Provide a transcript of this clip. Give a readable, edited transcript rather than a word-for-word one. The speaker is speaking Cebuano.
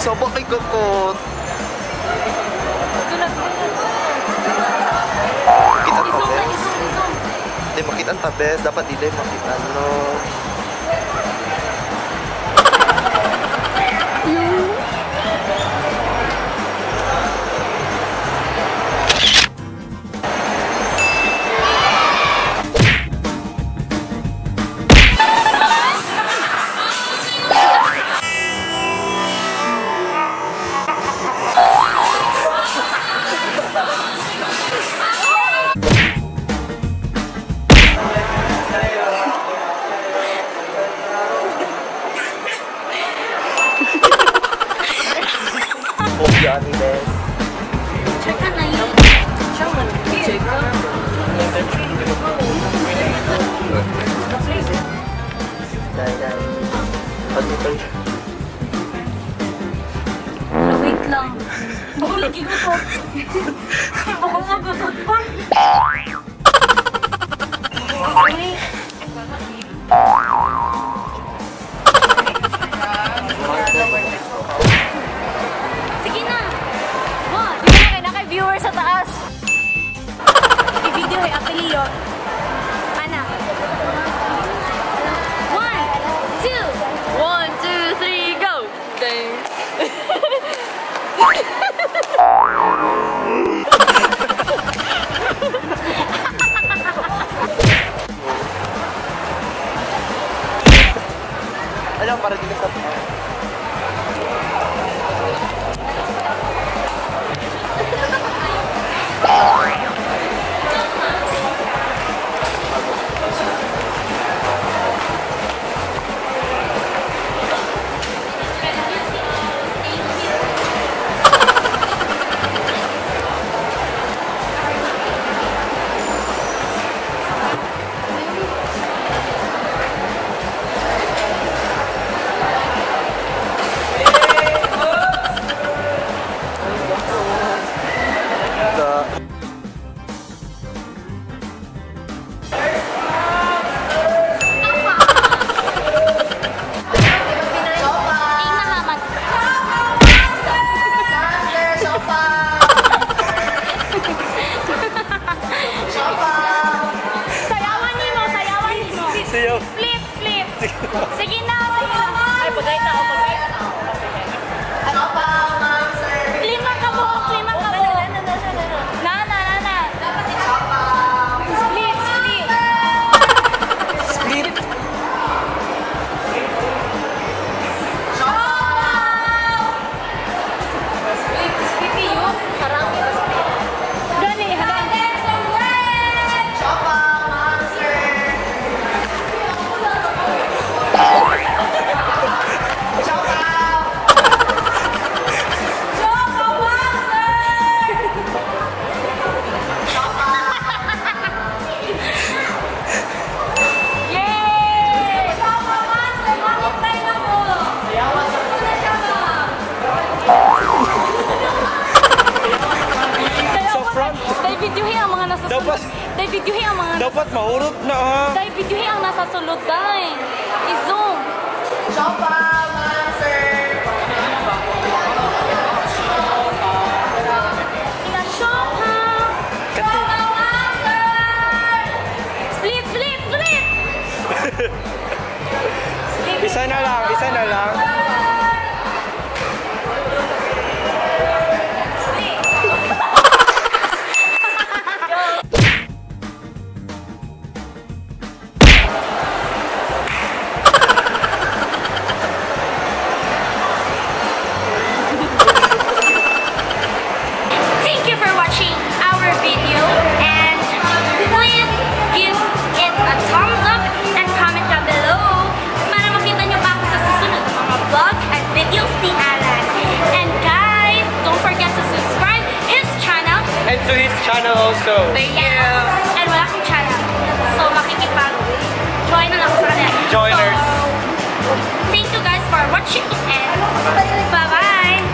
Sobo kay kukot. Kita ko, bes. Hindi makita ang tabes. Dapat hindi makita, no? Wait lang. Baka lagi ko to. Baka magutot pa. Sige na. One. Sige na kay viewer sa taas. I-video kay Ate Leo. Ana. 1, 2. 1, 2, 3, go! Dang. Alam, para dito sa Split, split. Sige na, sige na. Ay, pagayta ako, pagayta ako. Lima ka buhok, lima ka buhok. Na, na, na, na. Split, split. Split. Split, split yun. Karami na split. Gani, hala. Dahil videohin ang mga dapat mahurot na ha. Dahil videohin ang nasa sulod dahil. I-zoom. Chopa, ma'am, sir. Ina-chopa. Chopa, ma'am, sir. Split, split, split. Isa na lang, isa na lang. Thank you for watching our video, and please give it a thumbs up and comment down below para makita nyo pa ako sa susunod na mga vlogs and videos ni Alan. And guys, don't forget to subscribe his channel. And to his channel also. Thank you. And wala akong channel. So makikipag-join na lang ako sa kanila. Joiners. So, thank you guys for watching and bye-bye!